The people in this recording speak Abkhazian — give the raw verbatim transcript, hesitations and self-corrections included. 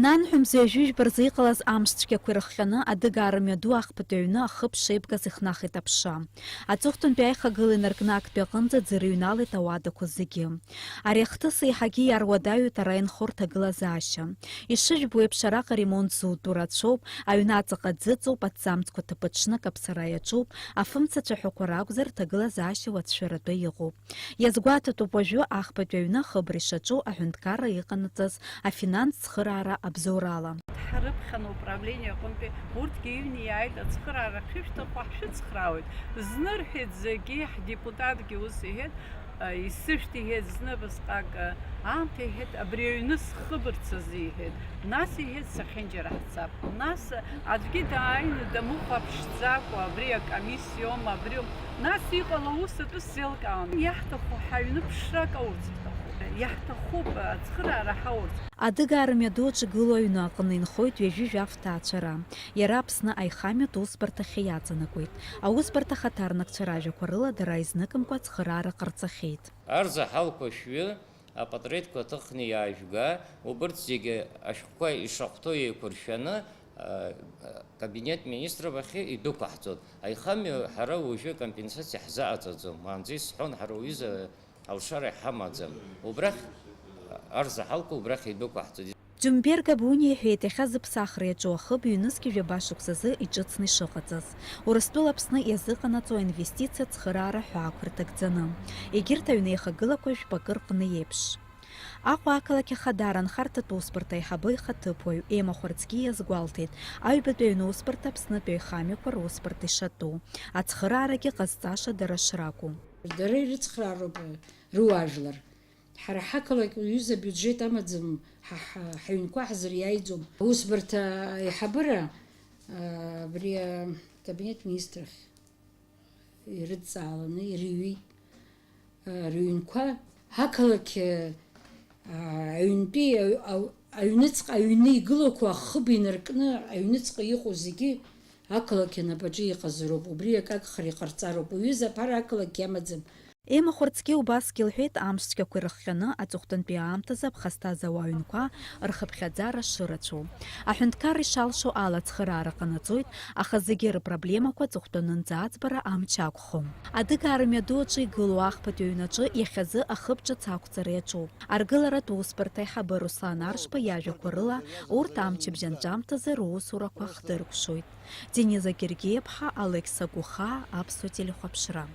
Нанҳәа мза ҩажәи жәба рзы иҟалаз амш цәгьақәа ирыхҟьаны, Адыгаа рымҩаду ахԥатәи аҩны ахы ԥшеибгаз ихнахит аԥша. Аҵыхәтәантәи аихагыла инаркны актәи аҟынӡа ӡырыҩналеит ауадақәа зегьы. Ари ахҭыс еиҳагьы иаруадаҩуеит ара инхо рҭагылазаашьа. Ишыжәбо еиԥш, араҟа аремонт зутәу рацәоуп, аҩны аҵаҟа ӡыҵоуп, аҭӡамцқәа ҭыԥаҽны акаԥсара иаҿуп, афымца цәаҳәақәа ракәзар, рҭагылазаашьа уацәшәаратәы иҟоуп. Иазгәаҭатәуп уажәы ахԥатәи аҩны ахыбра ишаҿу аҳәынҭқарра иҟанаҵаз афинанс цхыраара абзоурала. Дҳарыԥхьан ауправление аҟынтәи, урҭгьы иҩны иааит, ацхыраара ахьышәҭаху ҳшәыцхраауеит. Зны рҳәеит зегьы, ҳдепутатгьы ус иҳәеит, исышәҭ иҳәеит зны абасҟак аамҭа, иҳәеит, абри аҩны схыбырц азы иҳәеит. Нас иҳәеит, сахьынџьара ҳцап. Нас аӡәгьы дааины дамыхәаԥшӡакәа, абри акомиссиоума, абриоума. Нас иҟало аус атәы сзеилкаауам. Иаҳҭаху ҳаҩны ԥшрак аурц ҳҭахуп. Иаҳҭахуп ацхыраара ҳаурц. Адыгаа рымҩаду аҿы игылоу аҩны аҟны инхоит ҩажәи жәаф ҭаацәара. Иара Аԥсны аихамҩатә усбарҭахьы иаҵанакуеит. Аусбарҭа ахаҭарнакцәа ражәақәа рыла дара изныкымкәа ацхыраара ҟарҵахьеит. Арзаҳалқәа шәҩы апатреҭқәа ҭыхны иаажәга, убырҭ зегьы ашәҟәқәа ишахәҭоу еиқәыршәаны, а, акабинет министров ахь идәықәаҳҵоит. Аихамҩа ҳара уажәы акомпенсациа ҳзаҟаҵаӡом. Уаанӡа исҳәон, ҳара уҩыза алшара иҳамаӡам. Убрахь, арзаҳалқәа убрахь идәықәаҳҵоит. Џьумбер Габуниа иҳәеит, иахьа зыԥсахра иаҿу ахыб ҩнызқьи жәаба шықәсазы иҿыцны ишыҟаҵаз. Урыстәыла Аԥсны иазыҟанаҵо аинвестициа ацхыраара ҳәаақәа рҭагӡаны. Егьырҭ аҩны еихагылақәа жәпакы рҟны еиԥш. Аҟәа ақалақь ахадара анхарҭатә усбарҭа аиҳабы ихаҭыԥуаҩ Ема Хәарцкиа иазгәалҭеит, аҩбатәи аҩны усбарҭа Аԥснытәи аихамҩақәа русбарҭа ишатәу, ацхыраарагьы ҟазҵаша дара шракәу. Дара ирыцхраароуп рыуаажәлар. Ҳара ҳақалақь уҩыза абиуџьет амаӡам, ҳа, ҳа, ҳаҩнқәа ҳзыриааиӡом. Аусбарҭа аиҳабыра, а, абри акабинет министрахь ирыдҵааланы ирыҩит, а, рыҩнқәа. Ақалақь, а, аҩнтәи аҩ-, аҩ-, аҩныҵҟа аҩны игылақәо ахыб инаркны, аҩныҵҟа иҟоу зегьы ақалақь анапаҿы иҟазароуп, убри акы агхара иҟарҵароуп. Уҩыза аԥара ақалақь иамаӡам. Ема Хәарцкиа убасгьы лҳәеит, амш цәгьақәа ирыхҟьаны аҵыхәтәантәи аамҭазы аԥхасҭазаауа аҩнқәа рхыԥхьаӡара шырацәоу. Аҳәынҭқарра ишалшо ала ацхыраара ҟанаҵоит, аха зегьы рыпроблемақәа аҵыхәтәанынӡа аӡбара амч ақәхом. Адыгаа рымҩаду аҿы игылоу ахԥатәи аҩнаҿы иахьазы ахыб ҿыц ақәҵара иаҿуп. Аргыларатә усбарҭа аиҳабы Руслан Аршба иажәақәа рыла, урҭ амчыбжь анҵәамҭазы русурақәа хдыркәшоит. Дениза Гергиаԥҳа, Алекса Гәыхаа, Аԥсуа телехәаԥшра.